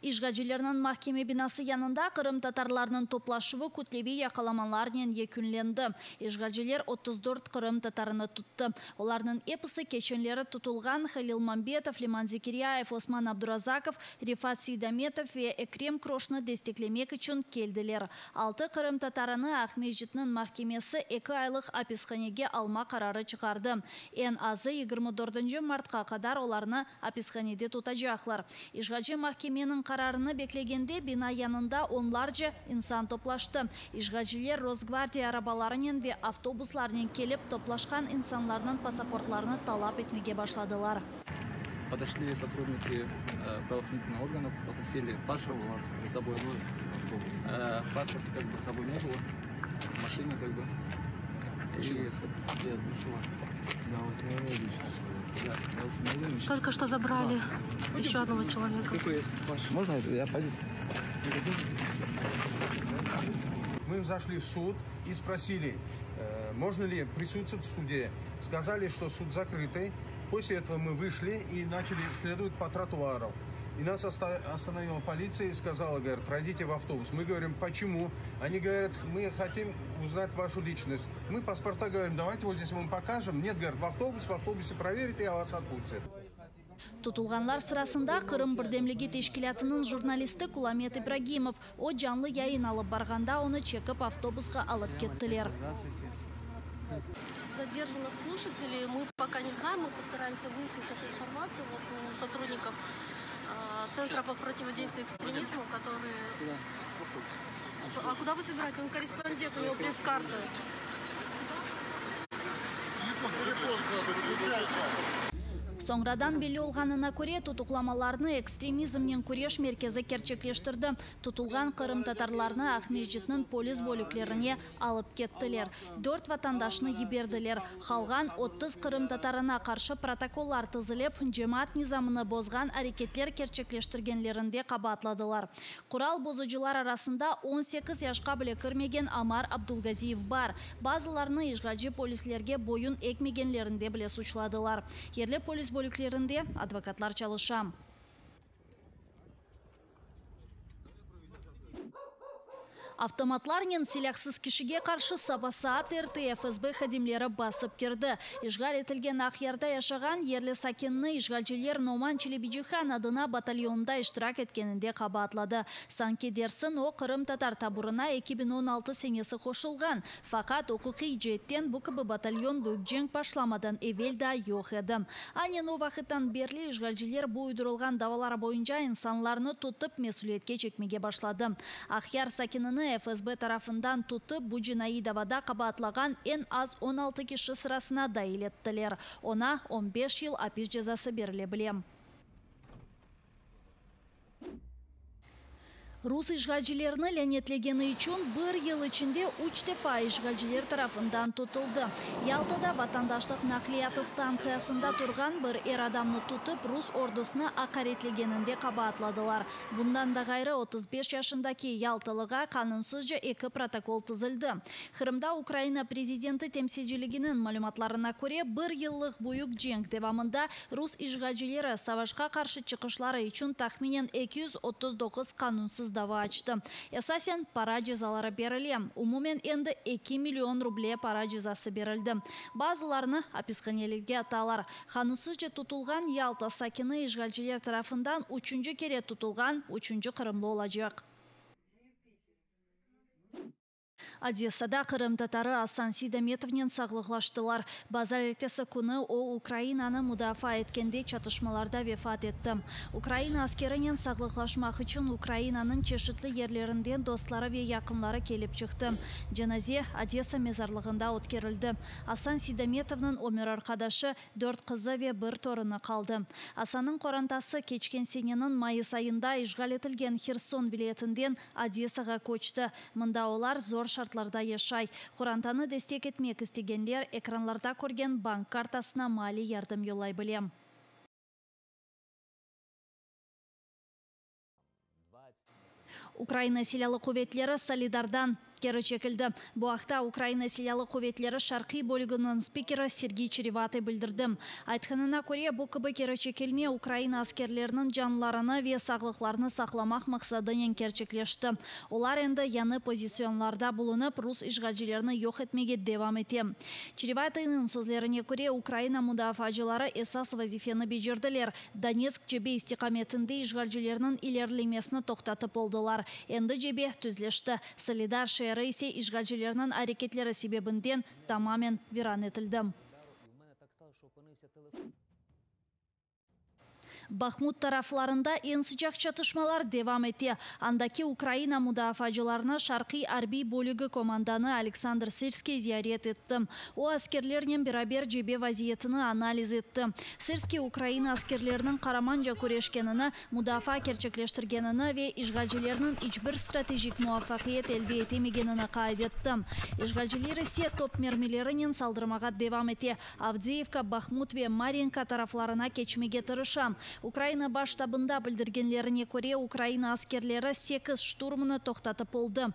İşğalcilerniñ mahkeme binası yanında qırımtatarlarnıñ toplaşuvı kütleviy yaqalamalarnen yekünlendi. İşğalciler 34 qırımtatarını tuttı. Olarnıñ episi keçenleri tutulğan Halil Mambetov, Leman Zekeryayev, Osman Abdurazakov, Refat Seydametov ve Ekrem Kroşnı desteklemek içün keldiler. Altı qırımtatarını Aqmescitniñ mahkemesi eki aylıq apishanege alma qararı çıqardı. Eñ azı yigirmi dördünci martqa qadar olarnı apishanede tutacaqlar. İşğalci mahkemeniñ qararını beklegende bina yanında onlarca insan toplaştı. İşğalciler Rosgvardiya arabalarınen ve avtobuslarnen kelip toplaşqan insanlarnıñ pasaportlarını talap etmege başladılar. Подошли сотрудники правоохранительных органов, попросили паспорт с собой. Паспорта как бы с собой не было, в машине как бы. И я Я установил личность. Да, я установил личность. Только что забрали еще одного человека. Какой есть ваш? Можно я пойду? Мы зашли в суд и спросили, можно ли присутствовать в суде. Сказали, что суд закрытый. После этого мы вышли и начали следовать по тротуару. И нас остановила полиция и сказала, говорит, пройдите в автобус. Мы говорим, почему? Они говорят, мы хотим узнать вашу личность. Мы паспорта говорим, давайте вот здесь мы покажем. Нет, говорят, в автобус, в автобусе проверят и вас отпустят. Tutulğanlar sırasında Qırım birdemligi teşkilâtınıñ jurnalisti Kulamet İbragimov. O canlı yayın alıp barğanda onı çekip avtobusqa alıp kettiler. Задержанных слушателей мы пока не знаем, мы постараемся выяснить эту информацию вот у сотрудников Центра по противодействию экстремизму, которые... А куда вы забираете? Он корреспондент, у него пресс-карта. Телефон, телефон сразу выключай. Soñradan belli olğanına köre, tutuqlamalarnı ekstremizmnen küreş merkezi kerçekleştirdi. Tutulğan qırımtatarlarnı Aqmescitniñ polis bölüklerine alıp kettiler. Dört vatandaşnı yiberdiler. Qalğan 30 qırımtatarına qarşı protokollar tizilip, cemaat nizamını bozğan areketler kerçekleştirgenlerinde qabaatladılar. Qural bozucılar arasında 18 yaşqa bile kirmegen Amar Abdulgaziyev bar. Bazılarını işğalci polislerge boyun egmegenlerinde bile suçladılar. Yerli polis bölüklerinde advokatlar çalışa. Avtomatlarnen silâsız kişige qarşı saba saat erte FSB hadimleri basıp kirdi. İşğal etilgen Aqyarda yaşağan yerli sakinni işğalciler Noman Çelebicihan adına batalyonda iştirak etkeninde qabaatladı. Sanki dersin o qırımtatar taburına 2016 senesi qoşulğan. Faqat uquqiy ceetten bu kibi batalyon büyük cenk başlamadan evel da yoq edi. Aynen o vaqıttan berli işğalciler bu uydurılğan davalar boyunca insanlarnı tutıp mesüliyetke çekmege başladı. Aqyar sakinini FSB tarafından tutıp bu cinaiy davada qabaatlağan eñ az 16 kişi sırasına dahil ettiler. Oña 15 yıl apis cezası berile bile. Rus işğalcilerini lânetlegeni içün bir yıl içinde üç defa işğalciler tarafından tutuldı. Yaltada vatandaşlıq naqliyatı stantsiyasında turğan bir er adamnı tutıp rus ordusını aqaretlegeninde qabaatladılar. Bundan da ğayrı 35 yaşındaki Yaltalığa qanunsızca eki protokol tizildi. Qırımda Ukraina prezidenti temsilciliginiñ malümatlarına köre bir yıllıq büyük cenk devamında rus işğalcileri savaşqa qarşı çıqışları içün tahminen 239 qanunsız dava açtı. Esasen para cezaları berile. Umumen endi 2 million ruble para cezası berildi. Bazılarını apishanelerge atalar. Qanunsızca tutulğan Yalta sakini işğalciler tarafından üçünci kere tutulğan üçünci qırımlı olacaq. Odessada qırımtatarı Asan Seydametovnen sağlıqlaştılar. Bazar ertesi künü o Ukrainanı mudafaa etkende çatışmalarda vefat etti. Ukraina askerinen sağlıqlaşmaq içün Ukrainanıñ çeşitli yerlerinden dostları ve yaqınları kelip çıqtı. Cenaze Odessa mezarlığında ötkerildi. Asan Seydametovnıñ ömür arqadaşı, dört qızı ve bir torunı qaldı. Asannıñ qorantası keçken seneniñ mayıs ayında işğal etilgen Herson vilâyetinden Odessağa köçti. Mında olar zor şartlarda yaşay. Qorantanı destek etmek istegenler ekranlarda körgen bank kartasına maliy yardım yollay bile. Ukrayina Silâlı quvetleri Soledardan keri çekildi. Bu aqta Ukrayina Silâlı quvetleri Şarqiy bölüginiñ spikeri Sergiy Çerevatıy bildirdi. Aytqanına köre, bu kibi keri çekilme Ukrayina askerleriniñ canlarını ve sağlıqlarını saqlamaq maqsadınen kerçekleşti. Olar endi yañı pozisionlarda bulunıp, rus işğalcilerini yoq etmege devam ete. Çerevatıynıñ sözlerine köre, Ukrayina mudafaacıları esas vazifeni becerdiler, Donetsk cebe istiqametinde işğalcilerniñ ilerilemesini toqtatıp oldılar. Endi cebe tüzleşti. Soledar şeeri ise işğalcilerniñ areketleri sebebinden tamamen viran etildi. Bahmut taraflarında eñ sıcaq çatışmalar devam ete. Andaki Ukraina mudafaacılarını Şarqiy arbiy bölügi komandanı Aleksandr Sırskiy ziyaret etti. O, askerlernen beraber cebe vaziyetini analiz etti. Sırskiy Ukraina askerleriniñ qaramanca küreşkenini, mudafaa kerçekleştirgenini ve işğalcilerniñ iç bir stratejik muvafaqiyet elde etemegenini qayd etti. İşğalciler ise top mermilerinen saldırmağa devam ete, Avdiyivka, Bahmut ve Maryinka taraflarına keçmege tırışa. Ukraina Baş ştabında bildirgenlerine köre, Ukraina askerleri sekiz şturmnı toqtatıp oldı.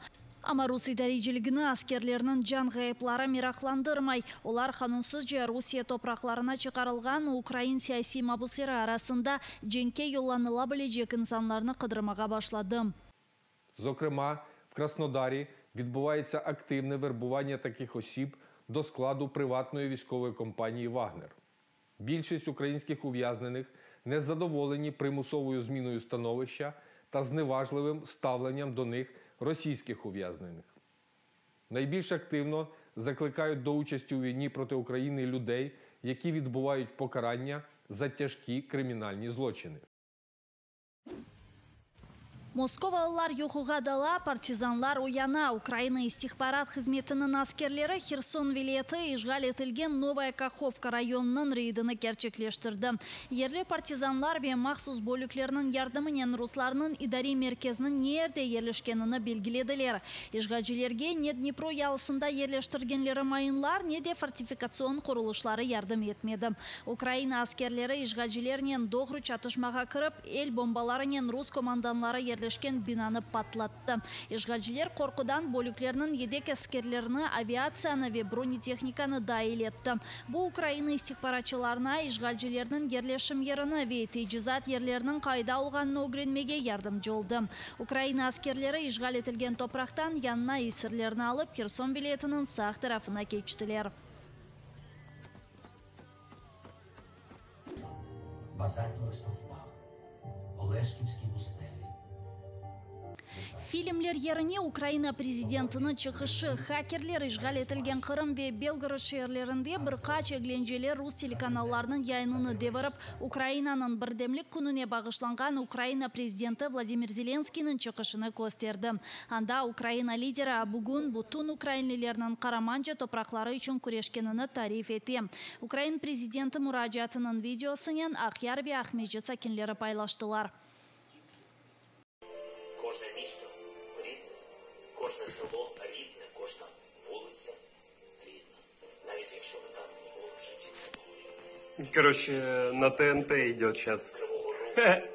Amma rus idareciligini askerlerniñ can ğayıpları meraqlandırmay. Olar qanunsızca Rusiye topraqlarına çıqarılğan ukrain siyasiy mabusleri arasında cenkke yollanıla bilecek insanlarnı qıdırmağa başladı. Zokrema, в Краснодарі відбувається активне вербування таких осіб до складу приватної військової компанії «Вагнер». Більшість українських ув'язнених незадоволені примусовою зміною становища та зневажливим ставленням до них російських ув'язнених. Найбільш активно закликають до участі у війні проти України людей, які відбувають покарання за тяжкі кримінальні злочини. Moskovalılar yuquğa dala, partizanlar uyana. Ukraina istihbarat hızmetiniñ askerleri Herson vilâyeti işğal etilgen Novaya Kahovka rayonınıñ reydini kerçekleştirdi. Yerli partizanlar ve mahsus bölüklerniñ yardımınen ruslarnıñ idare merkeziniñ ne yerde yerleşkenini belgilediler. İşğalcilerge ne Dnipro yalısında yerleştirgenleri mayınlar, ne de fortifikatsion qurulışları yardım etmedi. Ukraina askerleri işğalcilernen doğru çatışmağa kirip, el bombalarınen rus komandanları yerleşken binanı patlattı. İşğalciler qorqudan bölüklerniñ yedek askerlerini, aviatsiyanı ve bronetehnikanı dail etti. Bu Ukraina istihbaratçılarına işğalcilerniñ yerleşim yerini ve tecizat yerleriniñ qayda olğanını ögrenmege yardımcı oldı. Ukraina askerleri işğal etilgen topraqtan yanına esirlerni alıp, Herson vilâyetiniñ sağ tarafına keçtiler. Bazальтових стовпах, Олешківській пустелі. Filmler yerine Ukraina prezidentiniñ çıqışı, hakerler işğal etilgen Qırım ve Belgorod şeerlerinde bir qaç eglenceli rus telekanallarınıñ yayınını devirip, Ukrainanıñ Birdemlik kününe bağışlanğan Ukraina prezidenti Vladimir Zelenskıynıñ çıqışını kösterdi. Anda Ukraina lideri bugün bütün ukrainlilerniñ qaramanca topraqları içün küreşkenini tarif ete. Ukraina prezidenti muracaatınıñ videosınen Aqyar ve Aqmescit sakinleri paylaştılar. Кожне місто рідне, кожне село рідне, кожна вулиця рідна. Навіть якщо ви там ніколи в житті не були. Короче, на ТНТ идет сейчас. Кривого Рогу.